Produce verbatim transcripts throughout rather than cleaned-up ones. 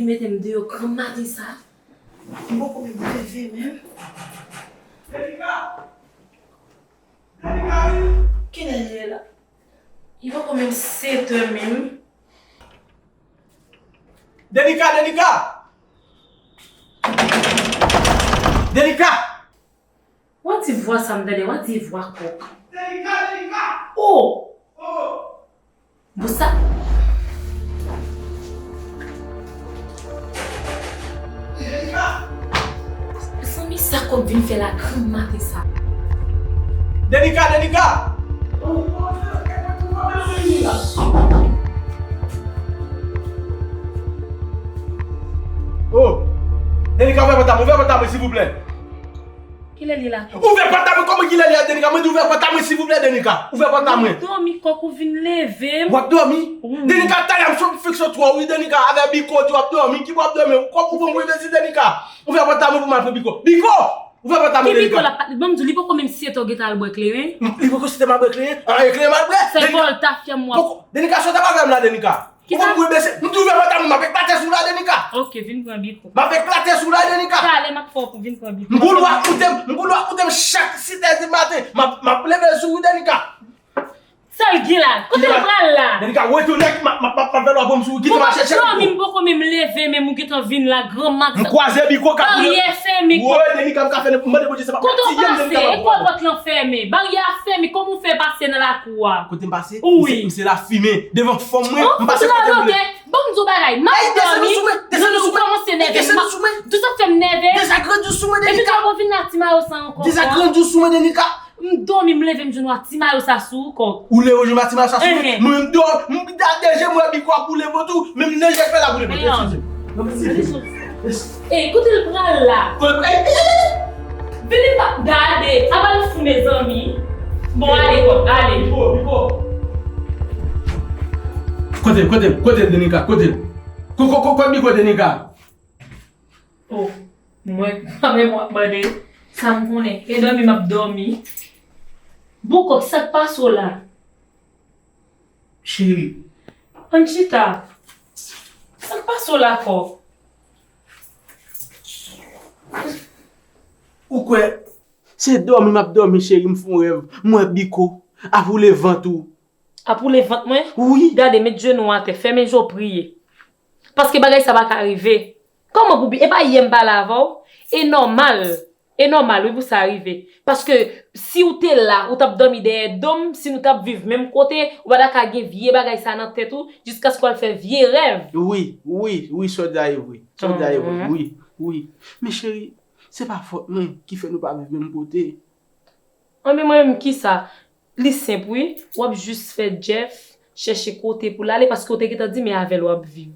Li mete m deyò granm maten sa. M poko menm leve menm. Kilè l ye la? Li poko menm sèt è menm. Denika, Denika! Denika! Wa di vwa sa m tande, wa di vwa kòk. Denika, Denika! Oh! Oh! Bon sa. Denika! Zanmi sa kòk vin fè la granm maten sa. Denika, Denika! Oh! Denika, ouvè pòt la, ouvè pòt la, silvouplè! Kilè li la? Ouvè pòt la mwen, kòman kilè li la, Denika? Mwen di ouvè pòt la mwen, silvouplè, Denika. Ouvè pòt la mwen. Mwen dòmi, kòk ou vin leve m. W ap dòmi? Wi. Denika, talè a m sot fèk sot wè w wi, Denika, avè Biko di w ap dòmi. Ki bò w ap dòmi? Kòk ou pran m pou enbesil, Denika. Ouvè pòt la mwen pou m al pran Biko. Biko! Ouvè pòt la mwen, Denika. Ki Biko l ap pale? Ban m di w, li poko menm sèt è gentan al bwè kleren. Li poko sèt è m al bwè kleren? An, e kleren m al bwè? Se vòl tafya m w ap. Denika, sa w t ap avè m la, Denika? Kisa? Ou konn pou enbesil. M di ouvè pòt la mwen, m ap eklate sou w la, Denika. Ok, vin pran Biko. M ap eklate sou w la, Denika. Talè m ap fè w pou vin pran Biko. M pou lwa koute m, m pou lwa koute m chak sis è di maten. M ap, m ap leve sou ou, Denika. Sa l gen la? Kote l pral la? Denika, retounen, m ap, m ap, m ap, m ap fè lwa pou m sou ou. Kite m al chèche Biko. Mwen dòmi, m poko menm leve, menm ou gentan vin la, granm maten. M kwaze Biko k ap. Baryè fèmen. Woy, Denika, m ka fè, m mande Bondye se pa ti yanm Denika m ap pran. Kote w pase? E kwa pòt lan fèmen? Baryè a fèmen, kòman w fè pase nan lakou a? Kote m pase? Wi. M se, m se lafimen. Devan fanm mwen, m pase kote m vle. Ban m di w bagay, m ap dòmi, zanmi m kòmanse nève m. Desann sou mwen. Tout sa fè m nève. Desann sou mwen, Denika. Epi kòman w vin la ti mayo sa ankò? Desann sou mwen, Denika. M dòmi, m leve, m jwenn w ak ti mayo sa sou ou, kòk. Ou leve, w jwenn m ak ti mayo sa sou mwen? Mwen menm dòmi, m gade je m wè Biko ap boule vant ou, menm nan je fè l ap boule vant ou. Eskize m. Eskize m. Ey, kote l pral la? Kote l pral? Vini pa gade, apa l fou mezanmi. Bon, ale kòk, ale. Biko, Biko. Kote l, kote l, kote l, Denika, kote l? Ko, ko, ko, kote Biko, Denika? Oh, mwen, pa menm w ap mande. Sa m konnen, e dòmi m ap dòmi. Bon kòk, sa k pase w la? Cheri. Ann chita. Sa k pase w la kòk? Ou kwè se dòmi m ap dòmi, cheri, m fè yon rèv, m wè Biko ap woule vant ou. Ap woule vant mwen? Wi. Gade, met jenou w atè, fèmen je w, priye. Paske bagay sa pa ka rive. Kòman pou bi-, e pa yè m pale avè w? E nòmal. E nòmal, wi, pou sa rive. Paske si w te la, ou t ap dòmi dèyè do m, si nou t ap viv menm kote, ou pa ta ka gen vye bagay sa nan tèt ou, jiskaske w al fè vye rèv. Wi, wi, wi, sa w di a ye vre. Sa w di a ye vre, wi, wi. Men cheri, se pa fòt mwen ki fè nou pa viv menm kote. Anben mwen menm, kisa? Li senp, wi. W ap jis fè Jeff chèche kote pou l ale, paske w te gentan di men avè l w ap viv.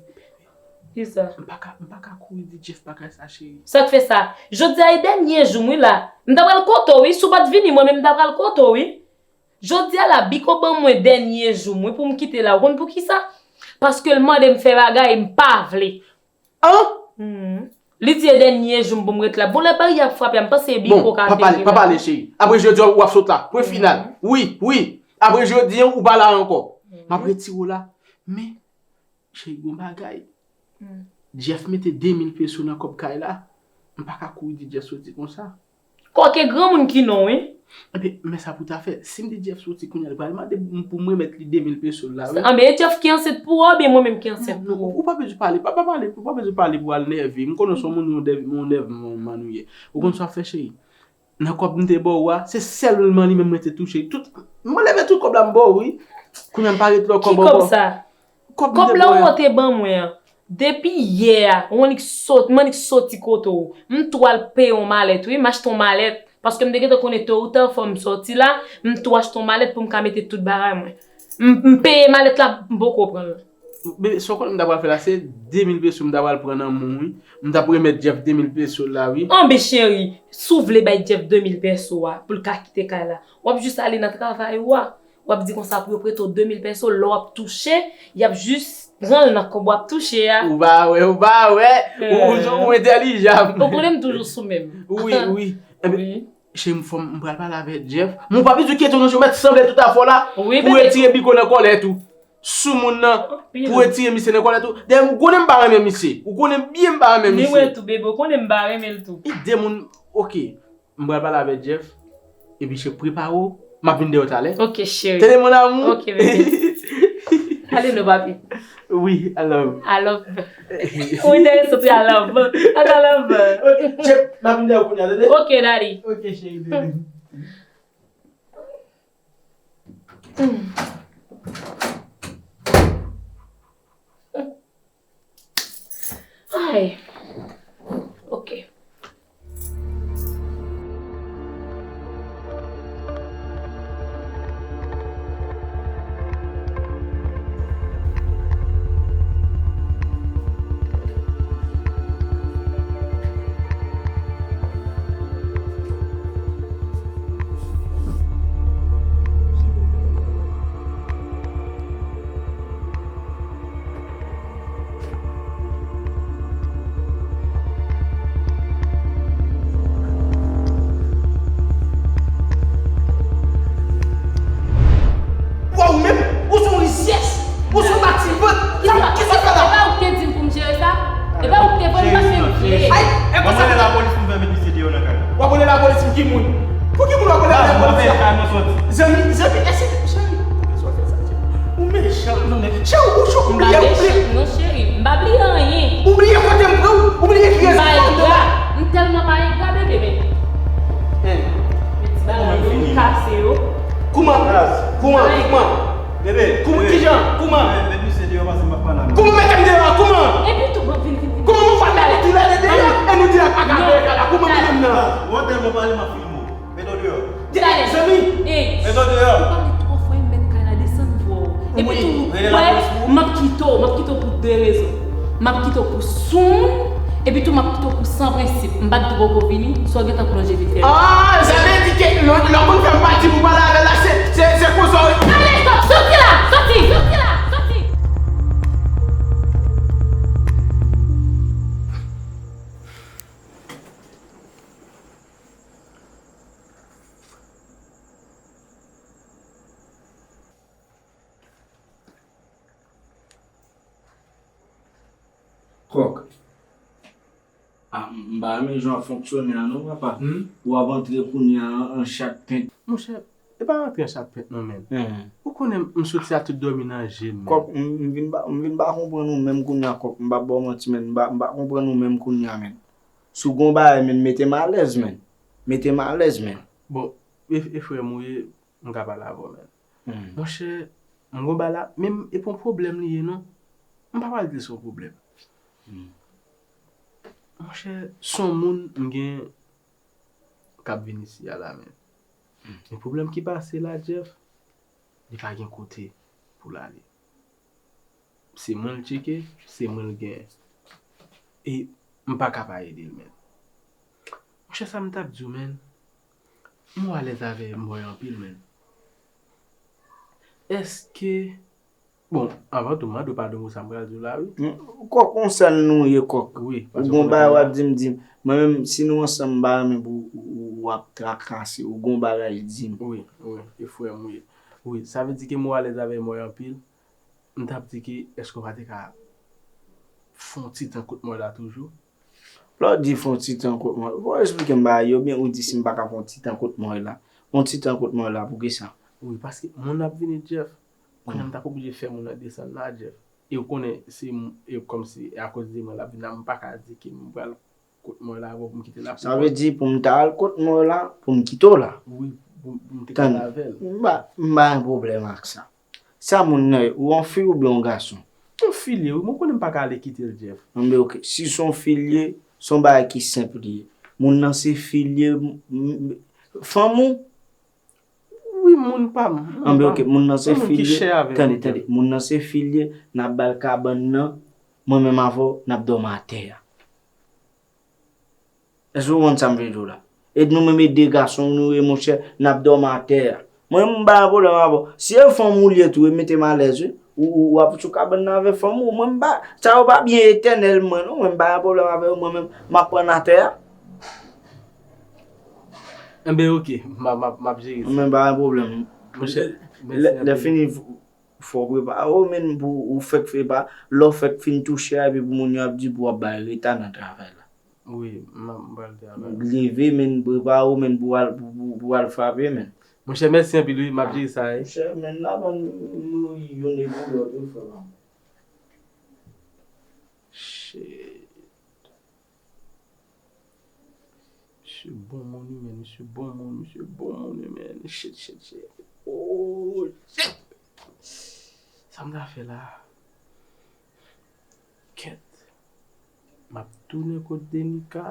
Kisa? M pa ka, m pa ka kouri di Jeff bagay sa, cheri. Sa k fè sa? Jodi a e dènye jou m, wi, la. M ta pral kote w, wi. Si w pa t vini, mwen menm m ta pral kote w, wi. Jodi a la, Biko ban mwen dènye jou m, wi, pou m kite la. Ou konn poukisa? Paske l mande m fè bagay, m pa vle. An? Hmm. Li di e dènye jou m pou m ret la. Bon, lè baryè ap frape a, m panse e Biko ka te gen la. Bon, pa pale, pa pale, cheri. Apre jodi a, w ap sot la. Pwen final. Wi, wi. Apre jodi a, ou pa la ankò. M ap retire w la. Men, cheri, gon bagay. Jeff mete de mil peso nan kòb kay la. M pa ka kouri di Jeff soti konsa. Kòk e granmoun ki non, wi. Ebyen, men sa pou w ta fè. Si m di Jeff soti kounye a, li pral mande m pou m remèt li de mil peso l la, wi. Anben, e Jeff ki ansent pou ou, oubyen mwen menm ki ansent pou ou? Non, ou pa bezwen pale, pa, pa pale, ou pa bezwen pale pou al nève. M konnen w se yon moun, yon nèv, yon nèv manman nou ye. Ou konn sa w ap fè, cheri? Nan kòb m te ba w a, se sèlman li menm mwen te touche. Tout, mwen leve tout kòb la, m ba w, wi. Kounye a m pa ret lò kòb ankò. Ki kòb sa? Kòb la ou te ban mwen an, depi yè a, ou annik sot-, m annik soti kote w. M tou al peye yon malèt, wi, m achte yon malèt, paske m te gentan konnen to ou ta fò m sòti la, m tou achte yon malèt pou m ka mete tout bagay mwen. M, m peye malèt la, m poko pran l. Bebe, sa w konnen m ta pral fè la, se de mil peso m ta pral pran nan men w, wi. M t ap remèt Jeff de mil peso l la, wi. Anben cheri, si w vle bay Jeff de mil peso a, pou l ka kite kay la, w ap jis ale nan travay ou a. W ap di konsa pou yo prete w de mil peso, lè w ap touche, y ap jis pran l nan kòb w ap touche a. Ou pa wè, ou pa wè. Ou, ou, ou entèlijan. Ou konnen m toujou sou men m. Wi, wi. Enben, cheri m, fò m, m pral pale avèk Jeff. Men ou pa bezwen kyete w non, ou mèt sanble tout afè w la pou retire Biko nan kòlèt ou. sou moun nan pou retire misye nan kòlèt ou. Dayè, ou konnen m pa renmen misye. Ou konnen byen m pa renmen misye. Ni mwen tou, bebe, ou konnen m pa renmen l tou. E de moun, oke. M pral pale avèk Jeff, epi che prepare w, m ap vin dèyè w talè. Ok, cheri. Tande, mon amour. Ok, bebe. Ale non, papi. Wi, I love. I love. Ou enterese tou, I love. I love. Ok, Jeff, m ap vin dèyè w kounye a, tande? Ok, daddy. Ok, cheri, bebe. Ay. Ok. Waw, ou menm, ou se yon rizyès, ou se yon bativant. Sa, kisa w fè la? E pa ou ki te di m pou m jere sa? E pa ou ki te voye m pase m vle? Ay, e konsa. Mwen rele lapolis pou m fè met misye deyò nan kay la. W ap rele lapolis pou ki moun? Pou ki moun w ap rele lapolis la? Zanmi, zanmi, èske, cheri, poukisa w fè sa, cheri? Ou mechan, non, men. Cheri, ou cho, ou bliye, ou bliye. Non, cheri, m pa bliye anyen. Ou bliye kote m pran ou, ou bliye ki rezon m fè w. M tèlman pa engra, bebe, men. Hen. Men ti bagay yo, m kase yo. Kouman? Kouman? Kouman? Bebe, kouman, kijan? Kouman? Bebe, met misye deyò, paske m ap pale avè l. Kouman mete m deyò? Kouman? Epi tou, bon, vin, vin, vin. Kouman mwen fè met ou lè deyò, e nou di la pa ka fè kala? Kouman mwen menm nan? Ou tèlman pale, m ap filme w. Mete w deyò. Talè. Zanmi. Ey. Mete w deyò. Ou pale twò fò, e mèt kay la desann vwa w. Epi tou, ou wè, m ap kite w, m ap kite w pou de rezon. M ap kite w pou soumoun, epi tou m ap kite w pou san prensip. M pa t di w poko vini, sa w gentan plonje vit fè. Ah, sa vle di ke lè, lè w konn fè m pati pou pale avè l la, se, se, se konsa w. Talè, stop, soti la, soti, soti la, soti. Kòk. Ah, m pa renmen jan w ap fonksyone a non, papa. Hmm? W ap antre kounye a an, an chat pent. Monchè, e pa antre an chat pent non, menn. Hen. Ou konnen m soti a tout dòmi nan je m, menn. Kòk, m, m vin pa, m vin pa konprann ou menm kounye a, Kòk. M p ap ba w manti, menn. M pa, m pa konprann ou menm kounye a, menn. Si w gon bagay, menn, mete m alèz, menn. Mete m alèz, menn. Bon, e, e frè m ou ye, m ka pale avè w, menn. Hmm. Monchè, m gon bagay la, men m, e pa yon pwoblèm li ye, non. M pa pral di l se yon pwoblèm. Hmm. Monchè, se yon moun m gen k ap vin isi a la, menn. Hmm. Men pwoblèm ki pase la, Jeff, li pa gen kote pou l ale. Se mwen l tcheke, se mwen l genyen. E m pa ka pa ede l, menn. Monchè, sa m t ap di w, menn. M alèz avè mò yo anpil, menn. Èske, bon, anvan tou, m mande w padon pou sa m pral di w la, wi. Hmm, Kòk, yon sèl nou ye, Kòk. Wi, ou gon bagay w ap di m, di m. Mwen menm, si nou ansanm, m pa renmen pou w, w, w ap trakase, ou gon bagay, di m. Wi, wi, e frè m, wi. Wi, sa vle di ke m alèz avè mò yo anpil. M t ap di ke èske w pa te ka fè yon ti tan kot mò la toujou? Lè w di fè yon ti tan kot mò, fò w eksplike m bagay yo byen, ou di si m pa ka fè yon ti tan kot mò la. Yon ti tan kot mò la, poukisa? Wi, paske moun ap vini, Jeff. Kounye a m t ap oblije fè moun nan desann la, Jeff. E w konnen, se m, e kòmsi, e akoz de mwen l ap vin la, m pa ka di ke m pral kot mò la, bon, pou m kite l ap. Sa vle di pou m ta al kot mò la, pou m kite w la. Wi, pou, pou m te ka ale avè l. M pa, m pa gen pwoblèm ak sa. Sa moun nan ye, ou yon fi oubyen yon gason? Yon fi l ye, wi, mwen konnen m pa ka ale kite l, Jeff. Anben, oke. Si se yon fi l ye, se yon bagay ki senp li ye. Moun nan se fi l ye, m, m, fanm ou? Wi, moun pa m, moun pa m. Anben, oke, moun nan se fi l ye. Tande, tande. Moun nan se fi l ye, n ap ba l kabann nan, mwen menm avè w, n ap dòmi atè a. Èske w konprann sa m vle di w la? E nou menm e de gason nou ye, monchè, n ap dòmi atè a. Mwen, m pa gen pwoblèm avè w. Si e fanm ou l ye tou, e mete m alèz, wi. Ou, ou, w ap sou kabann nan avè fanm ou. Mwen, m pa, sa yo pa byen etènèl mwen, non. Mwen, m pa gen pwoblèm avè yo. Mwen menm, m ap pran atè a. Enben, oke, m ap, m ap, m ap jere sa. Mwen pa gen pwoblèm. Monchè, mèsi anpil. Lè, lè fini, Fò w prepare w menm pou ou fèk fè pa, lè w fèk fin touche a, epi pou moun yo ap di pou w ap bay reta nan travay la. Wi, m ap, m pral travay. Leve menm, prepare w menm pou w al, pou, pou, pou w al frape menm. Monchè, mèsi anpil wi, m ap jere sa wi. Monchè, menm la ban nou youn epi lòt wi frè pa m. Shit. Misye bon moun wi, men. Misye bon moun, misye bon moun wi, men. Shit, shit, shit. Oh, shit. Sa m ta fè la? Kèt. M ap tounen kot Denica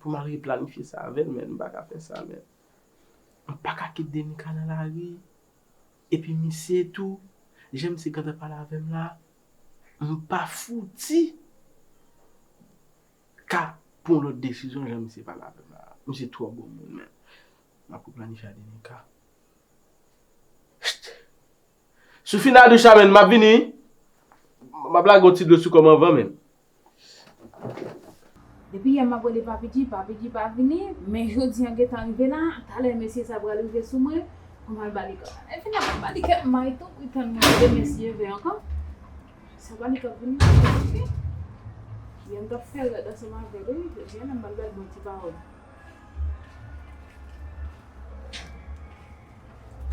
pou m al replanifye sa avè l, men. M pa ka fè sa, men. M pa ka kite Denica nan lari. Epi misye tou, jan misye gentan pale avè m la, m pa fouti ka pran lòt desizyon jan misye pale avè m la. Misye twò bon moun, men. M ap replanifye a Denica. Sou final douch la, men, m ap vini. M ap lage yon ti dlo sou kò m anvan, men. Depi yè m ap rele Papi G, Papi G pa vini, men jodi a gentan rive la, talè mesye sa pral rive sou mwen, pou m al ba li kòb. E fini ap ba li kèk may tou, pou tann mwen de mesye vè ankò. Sa ba li kòb vini, ok. Yè m t ap fè rèd ansanm avè l, wi, jodi a la m pral ba l bon ti pawòl.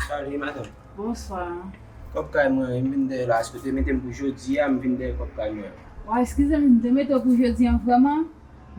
Salye, madanm. Bonswa. Kòb kay mwen, m vin dèyè la. Èske w te mete m pou jodi a, m vin dèyè kòb kay mwen. Wa, eskize m, m te mete w pou jodi a vrèman,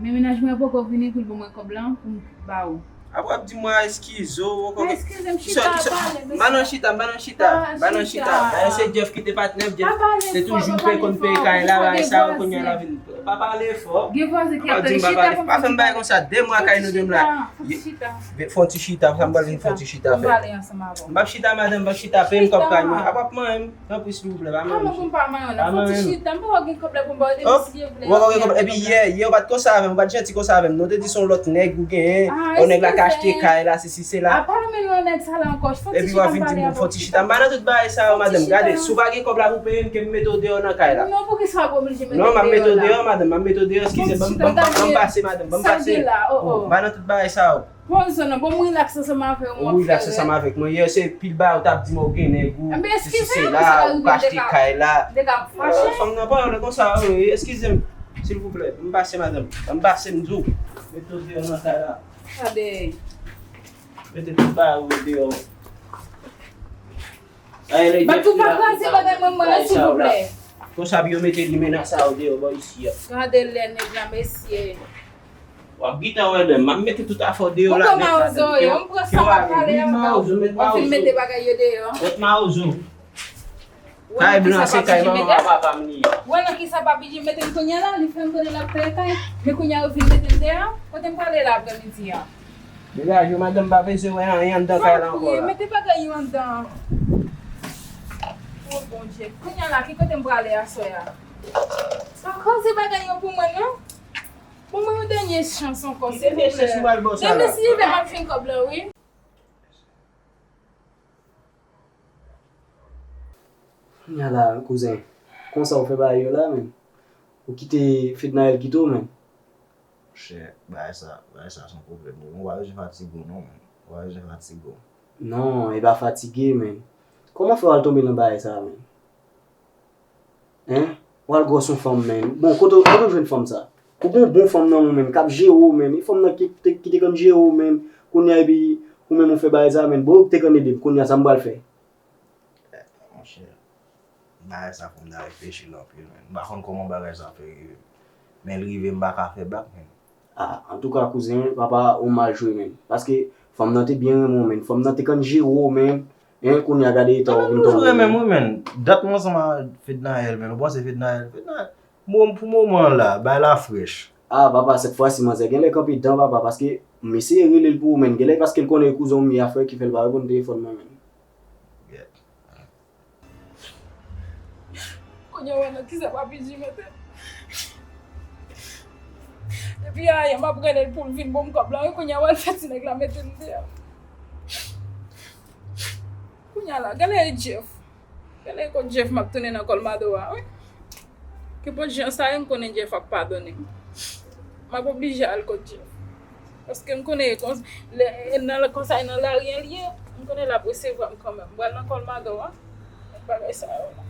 men mennaj mwen poko vini pou l ban mwen kòb la pou m ba ou. Apre w ap di m wa eskize w, w konprann? Eskize m, chita, pale, m pa nan chita, m pa nan chita, m pa nan chita. Dayè se Jeff ki te patnè m, Jeff te toujou peye, konn peye kay la, bagay sa yo, kounye a l ap vin. Pa pale fò. Gen vwazen ki ap tande, chita, pa fè m bagay konsa, de mwa kay nou de m la. Fò ti chita. Fò ti chita, sa m pral vin fò ti chita fè. M p ap chita, madanm, m p ap chita, peye m kòb kay mwen. Apa p manyen m, tanpri, silvouplè, pa manyen m. Kòman pou m pa manyen w la? Fò ti chita, m pa gen kòb la pou m ba w de mesye vle. Ou pa gen kòb, epi yè, yè, ou pa t konsa avè m, ou pa t janti konsa avè m, non, ou te di se yon lòt nèg ou genyen, yon nèg la ka achte kay la, sesi, sela. Apa m menm yon nèg sa la ankò, fò ti chita, m pale avè w. Fò ti chita, m pa nan tout bagay sa yo, madanm, gade, si w pa gen kòb la pou peye m, ke m mete w deyò nan kay la. Non, poukisa w ap oblije mete m deyò la? Non, m ap mete w deyò, madanm, m ap mete w deyò, eskize, ban m, ban m, ban m pase, madanm, ban m pase. Sa gen la, oh, oh. M pa nan tout bagay sa yo. Pran zòn nan, bon, m rilaks ansanm avè w, m ap fè rèd. Ou rilaks ansanm avèk mwen. Yè, se pil bagay ou t ap di m ou gen nèg ou, sesi, sela, ou pa achte kay la. Fanm nan pa yon lè konsa, wi, eskize m, silvouplè. M pase, madanm. M pase, m di w. Mete w deyò nan kay la. Gade. Mete tout bagay ou deyò. Bat ou pa kraze bagay mwen, mwen, silvouplè. Konsa pou yo mete limena sa yo deyò bò isi a. Gade lè nèg la, mesye. W ap gentan wè lè m ap mete tout afè w deyò la nèt, madanm. Ou pran mawozo yo, m pran sa m ap pale a, w ap vin mete bagay yo deyò. Mèt mawozo. Kay blan se kay manman ak papa m li ye. Wè nan kisa Papi G mete m kounye a la, li fè m konnen l ap fè kay. Men kounye a yo vin mete m deyò. Kote m prale la aprèmidi a? Degaje w, madanm, m pa bezwen wè anyen anndan kay la ankò la. Mete bagay yo anndan. O Bondye, kounye a la, ki kote m prale aswè a? Pa kraze bagay yo pou mwen, non. Bon, mwen yon dènye chans ankò, silvouplè. Dènye chans, m pral ba w sa la. Demen si Jewova m ap jwenn kòb la, wi. Kounye a la, kouzen, konsa w fè bagay yo la, menm. Ou kite Fednaelle kite w, menm. Monchè, bagay sa, bagay sa se yon pwoblèm wi. Ou pa bezwen fatige w non, menm. Ou pa bezwen fatige w. Non, e pa fatige, menm. Kòman fè w al tonbe nan bagay sa, menm? Hein? W al gwòs yon fanm, menm. Bon, kote, kote w jwenn fanm sa? Ou gon bon fanm nan men w, menm, k ap jere w, menm. E fanm nan ki te, ki te konn jere w, menm. Kounye a, epi ou menm ou fè bagay sa, menm. Bon, ou te konn ede m. Kounye a, sa m pral fè? Monchè, bagay sa fè m ta reflechi l anpil, menm. M pa konn kòman bagay sa fè rive m. Men l rive, m pa ka fè bak, menm. Ah, antouka, kouzen, papa, ou mal jwe, menm. Paske fanm nan te byen renmen w, menm. Fanm nan te konn jere w, menm. Hein, kounye a gade eta w vin tonbe. Mwen toujou renmen mwen, menm. Dat mwen ansanm a Fednaelle, menm. Ou panse Fednaelle, Fednaelle, mo-, pou moman an la, bay la frèch. Ah, papa, sèt fwa si manzè genlè kanpe dan, papa, paske m eseye rele l pou ou, menm. Genlè paske l konnen e kouzen w m ye a, frè, ki fè l pa reponn telefòn mwen, menm. Gèt. Kounye a, wè nan kisa Papi G mete m. Depi ayè, m ap rele l pou l vin ban m kòb la, wi, kounye a, wè l fè ti nèg la mete m deyò. Kounye a la, genlè e Jeff. Genlè e kot Jeff m ap tounen nan Colmado a, wi. Kenpòt jan sa ye, m konnen Jeff ap padone m. M ap oblije al kot Jeff. Paske m konnen e konsa, lè, e nan, konsa e nan lari an l ye, m konnen l ap resevwa m kanmenm. M pral nan Colmado a. Bagay sa yo non.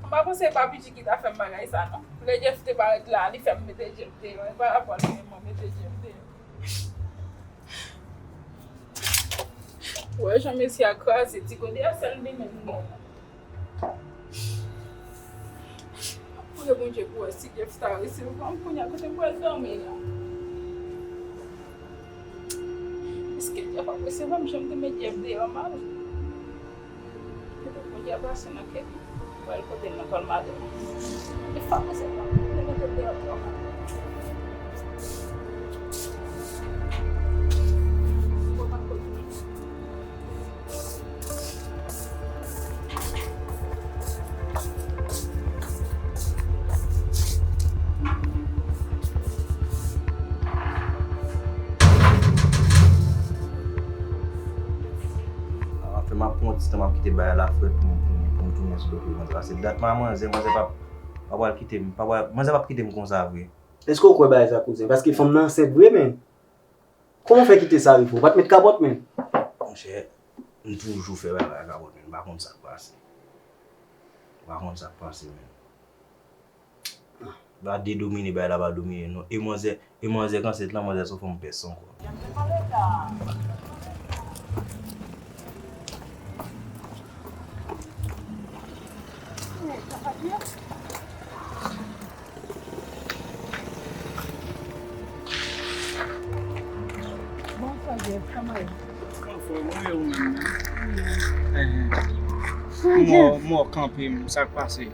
M pa panse e pa Pidji ki ta fè m bagay sa non. Lè Jeff te parèt la, li fè m mete Jeff deyò. E pa rapò li menm mwen mete Jeff deyò. Ou wè jan mesye a kraze ti kote a, sèl li menm li gen. Priye Bondye pou wè si Jeff ta resevwa m kounye a kote m pral dòmi a. Èske Jeff ap resevwa m jan m te met Jeff deyò mal? Petèt Bondye ap pase nan kè li. Pral kote l nan kòl madanm. Li fòk resevwa m. Li mete deyò twò mal. Anfen, m ap pran yon ti tan, m ap kite bagay la frèt pou m, pou m, pou m tounen sou do pye manzè. Paske dat m a manzè, manzè p ap, p ap pral kite m, p ap pral, manzè p ap kite m konsa vre. Èske w kwè bagay sa, kouzen? Paske fanm nan ansent vre, men. Kòman w fè kite sa rive w? Ou pa t met kapòt, men? Monchè, m toujou fè bagay la kapòt, men. M pa konn sa k pase. M pa konn sa k pase, men. Pa dedomine bagay la, pa domine, non. E manzè, e manzè k ansent lan, manzè se yon fanm pès ankò. Bonswa, Jeff. Kòman ye? Anfòm, wi, ou menm menm? Enhen. Mò, mò kanpe m, sa k pase?